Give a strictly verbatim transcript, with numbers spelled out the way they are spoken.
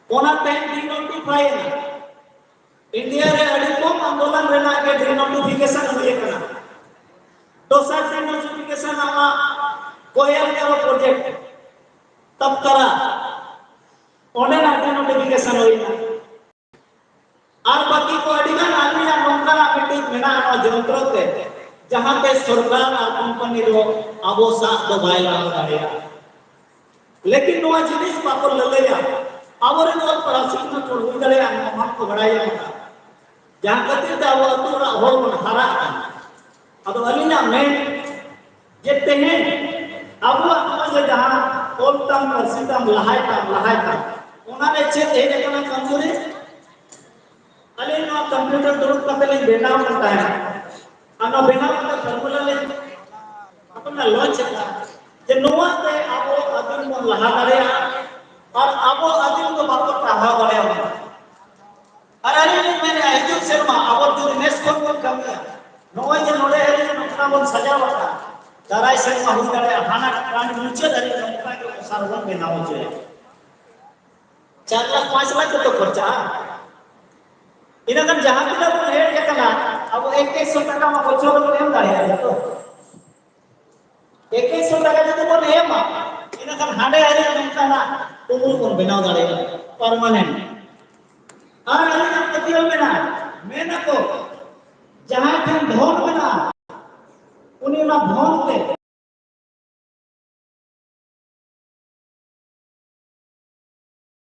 ᱚᱱᱟ ᱛᱮᱦᱮᱧ ᱰᱤᱱᱳᱴᱤᱯᱷᱟᱭ ᱮᱱᱟ᱾ ᱤᱱᱰᱤᱭᱟ ᱨᱮ ᱟᱹᱰᱤ ᱠᱚᱢ ᱟᱱᱫᱳᱞᱚᱱ ᱨᱮᱱᱟᱜ ᱜᱮ ᱰᱤᱱᱳᱴᱤᱯᱷᱤᱠᱮᱥᱚᱱ ᱦᱩᱭ ᱟᱠᱟᱱᱟ᱾ ᱫᱚᱥᱟᱨ ᱰᱤᱱᱳᱴᱤᱯᱷᱤᱠᱮᱥᱚᱱ ᱟᱢᱟᱜ ᱠᱚᱭᱮᱞ ᱠᱟᱨᱚ ᱯᱨᱚᱡᱮᱠᱴ ᱛᱟᱯᱛᱟᱨᱟ, ᱚᱸᱰᱮᱱᱟᱜ ᱰᱤᱱᱳᱴᱤᱯᱷᱤᱠᱮᱥᱚᱱ ᱦᱩᱭ ᱮᱱᱟ᱾ ᱟᱨ ᱵᱟᱹᱠᱤ ᱠᱚ ᱟᱹᱰᱤ ᱜᱟᱱ ᱟᱹᱞᱤᱧᱟᱜ ᱱᱚᱝᱠᱟᱱᱟᱜ ᱢᱤᱫᱴᱤᱡ ᱢᱮᱱᱟᱜᱼᱟ ᱱᱚᱣᱟ ᱡᱚᱱᱛᱨᱚ ᱛᱮ, ᱡᱟᱦᱟᱸᱛᱮ ᱥᱚᱨᱠᱟᱨ ᱟᱨ ᱠᱳᱢᱯᱟᱱᱤ ᱫᱚ ᱟᱵᱚ ᱥᱟᱵ ᱫᱚ ᱵᱟᱭ ᱞᱟᱦᱟ ᱫᱟᱲᱮᱭᱟᱜᱼᱟ᱾ ᱞᱮᱠᱤᱱ ᱱᱚᱣᱟ ᱡᱤᱱᱤᱥ ᱵᱟᱠᱚ ᱞᱟᱹᱞᱟᱹᱭᱟ᱾ ᱟᱵᱚᱨᱮᱱ ᱚᱞ ᱯᱟᱲᱦᱟᱣ ᱥᱤᱠᱷᱱᱟᱹᱛ ᱦᱚᱲ ᱦᱩᱭ ᱫᱟᱲᱮᱭᱟᱜᱼᱟ, ᱱᱚᱣᱟ ᱵᱟᱝ ᱠᱚ ᱵᱟᱲᱟᱭ ᱧᱟᱢ ᱮᱫᱟ᱾ ᱡᱟᱦᱟᱸ ᱠᱷᱟᱹᱛᱤᱨ ᱛᱮ ᱟᱵᱚ ᱟᱹᱛᱩ ᱚᱲᱟᱜ ᱦᱚᱲ ᱵᱚᱱ ᱦᱟᱨᱟᱜ ᱠᱟᱱᱟ᱾ ᱟᱫᱚ ᱟᱹᱞᱤᱧᱟᱜ ᱢᱮᱱ ᱡᱮ ᱛᱮᱦᱮᱧ ᱟᱵᱚᱣᱟᱜ ᱱᱚᱜᱼᱚᱭ ᱡᱮ ᱡᱟᱦᱟᱸ ᱚᱞ ᱛᱟᱢ, ᱯᱟᱹᱨᱥᱤ ᱛᱟᱢ ᱞᱟᱦᱟᱭ ᱛᱟᱢ, ᱞᱟᱦᱟᱭ ᱛᱟᱢ, ᱚᱱᱟ ᱨᱮ ᱪᱮᱫ ᱦᱮᱡ ᱟᱠᱟᱱᱟ ᱠᱚᱢᱡᱩᱨᱤ? ᱟᱹᱞᱤᱧ ᱱᱚᱣᱟ ᱠᱚᱢᱯᱤᱭᱩᱴᱟᱨ ᱫᱩᱲᱩᱵ ᱠᱟᱛᱮ ᱞᱤᱧ ᱵᱮᱱᱟᱣ ᱠᱟᱱ ᱛᱟᱦᱮᱱᱟ᱾ ᱟᱨ ᱱᱚᱣᱟ ᱵᱮᱱᱟᱣ ᱠᱟᱛᱮ ᱯᱷᱚᱨᱢᱩᱞᱟ ᱞᱤᱧ ᱟᱯᱱᱟᱨ ᱞᱚᱧᱪ ᱟᱠᱟᱫᱟ ᱡᱮ ᱱᱚᱣᱟ ᱛᱮ ᱟᱵᱚ ᱟᱹᱫᱤᱢ ᱵᱚᱱ ᱞᱟᱦᱟ ᱫᱟᱲᱮᱭᱟᱜᱼᱟ ᱟᱨ ᱟᱵᱚ ᱟᱹᱫᱤᱢ ᱫᱚ ᱵᱟᱠᱚ ᱴᱟᱨᱦᱟᱣ ᱫᱟᱲᱮᱭᱟᱵᱚᱱᱟ᱾ ᱟᱨ ᱟᱹᱞᱤᱧ ᱞᱤᱧ ᱢᱮᱱᱮᱫᱼᱟ, ᱦᱤᱡᱩᱜ ᱥᱮᱨᱢᱟ ᱟᱵᱚ ᱡᱩᱫᱤ ᱱᱮᱥ ᱠᱷᱚᱱ ᱵᱚᱱ ᱠᱟᱹᱢᱤᱭᱟ, ᱱᱚᱜᱼᱚᱭ ᱡᱮ ᱱᱚᱰᱮ ᱟᱹᱞᱤᱧ ᱱᱚᱝᱠᱟ ᱵᱚᱱ ᱥᱟᱡᱟᱣ ᱟᱠᱟᱫᱟ, ᱫᱟᱨᱟᱭ ᱥᱮᱨᱢᱟ ᱦᱩᱭ ᱫᱟᱲᱮᱭᱟᱜᱼᱟ ᱦᱟᱱᱟ ᱴᱟᱺᱰ ᱢᱩᱪᱟᱹᱫ ᱫᱷᱟᱹᱨᱤᱡ ᱱᱚᱝᱠᱟ ᱜᱮ ᱚᱥᱟᱨ ᱵᱚᱱ ᱵᱮᱱᱟᱣ ᱦᱚᱪᱚᱭᱟ᱾ ᱪᱟᱨ ᱞᱟᱠᱷ ᱯᱟᱸᱪ ᱞᱟᱠᱷ ᱠᱚᱛᱚ ᱠᱷᱚᱨᱪᱟᱜᱼᱟ᱾ ᱤᱱᱟᱹ ᱠᱷᱟᱱ ᱡᱟᱦᱟᱸ ᱛᱤᱱᱟᱹᱜ ᱵᱚᱱ ᱦᱮᱡ ᱟᱠᱟᱱᱟ, ᱟᱵᱚ ᱮᱠ ᱮᱠ ᱥᱚ ᱴᱟᱠᱟ ᱢᱟ ᱵᱚᱪᱷᱚᱨ ᱨᱮᱵᱚᱱ ᱮᱢ ᱫᱟᱲᱮᱭᱟᱜᱼᱟ ᱡᱚᱛᱚ᱾ ᱮᱠ ᱮᱠ ᱥᱚ ᱴᱟᱠᱟ ᱡᱩᱫᱤ ᱵᱚᱱ ᱮᱢᱟ, ᱤᱱᱟᱹ ᱠᱷᱟᱱ ᱦᱟᱸᱰᱮ ᱟᱹᱰᱤ ᱱᱚᱝᱠᱟᱱᱟᱜ ᱩᱢᱩᱞ ᱵᱚᱱ ᱵᱮᱱᱟᱣ ᱫᱟᱲᱮᱭᱟᱜᱼᱟ, ᱯᱟᱨᱢᱟᱱᱮᱱᱴ᱾ ᱟᱨ ᱟᱹᱞᱤᱧᱟᱜ ᱯᱟᱹᱛᱭᱟᱹᱣ ᱢᱮᱱᱟᱜᱼᱟ, ᱢᱮᱱ ᱟᱠᱚ, ᱡᱟᱦᱟᱸᱭ ᱴᱷᱮᱱ ᱫᱷᱚᱱ ᱢᱮᱱᱟᱜᱼᱟ, ᱩᱱᱤ ᱚᱱᱟ ᱫᱷᱚᱱ ᱛᱮ